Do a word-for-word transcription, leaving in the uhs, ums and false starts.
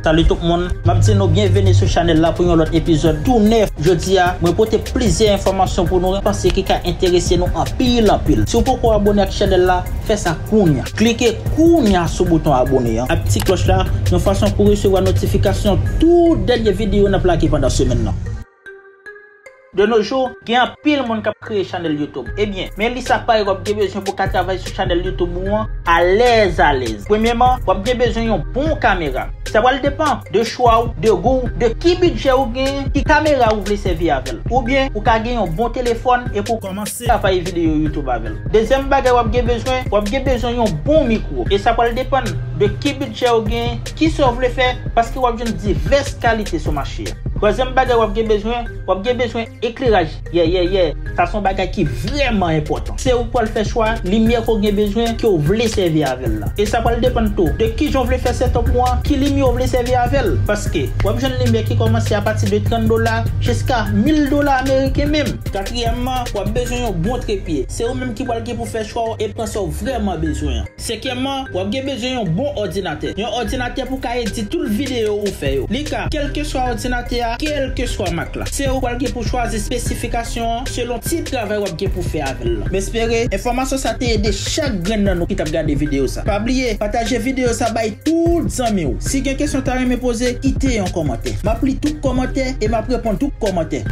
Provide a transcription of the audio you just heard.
Salut tout moun, m ap di nou byenveni sou chanèl la pou yon lòt epizòd tou nèf. Jodi a, mwen pote plizyè enfòmasyon pou nou panse ki ka enterese nou anpil anpil. Si w poko abone ak chanèl la, fè sa kounye a. Klike kounye a sou bouton abone an ak ti klòch la, yon fason pou resevwa notifikasyon tout dènye videyo n ap lage pandan semèn nan. De nos jours, gen anpil moun k ap kreye chanèl YouTube. Ebyen, men lis a pay w ap gen bezwen pou w ka travay sou chanèl YouTube ou an alèz alèz. Premyèman, w ap gen bezwen yon bon kamera. Sa pral depann de chwa w, de gou w, de ki bidjè w genyen, ki kamera ou vle sèvi avè l. Oubyen, ou ka gen yon bon telefòn epi w kòmanse travay videyo YouTube avè l. Dezyèm bagay w ap gen bezwen, w ap gen bezwen yon bon mikwo. E sa pral depann de ki bidjè w genyen, kisa w vle fè, paske w ap jwenn divès kalite sou mache a. Twazyèm bagay w ap gen bezwen, w ap gen bezwen ekleraj. Yè, yè, yè. Sa se yon bagay ki vrèman enpòtan. Se ou k pral fè chwa limyè ke w gen bezwen, ke w vle sèvi avè l la. E sa pral depann tou de kijan w vle fè setup ou an, ki limyè w vle sèvi avè l. Paske w ap jwenn limyè ki kòmanse apati de trant dola jiska mil dola ameriken menm. Katriyèmman, w ap bezwen yon bon trepye. Se ou menm ki pral gen pou fè chwa w e pran sa w vrèman bezwen an. Senkyèmman, w ap gen bezwen yon bon òdinatè. Yon òdinatè pou ka edit tout videyo ou fè yo. Li ka, kèlkeswa òdinatè a, kèlkeswa mak la. Se ou k pral gen pou chwazi espesifikasyon an selon tip travay w ap gen pou fè avè l lan. M espere enfòmasyon sa te ede chak grenn nan nou ki t ap gade videyo sa. Pa bliye, pataje videyo sa bay tout zanmi w. Si gen kesyon w ta renmen poze, kite yon kòmantè. M ap li tout kòmantè e m ap reponn tout kòmantè.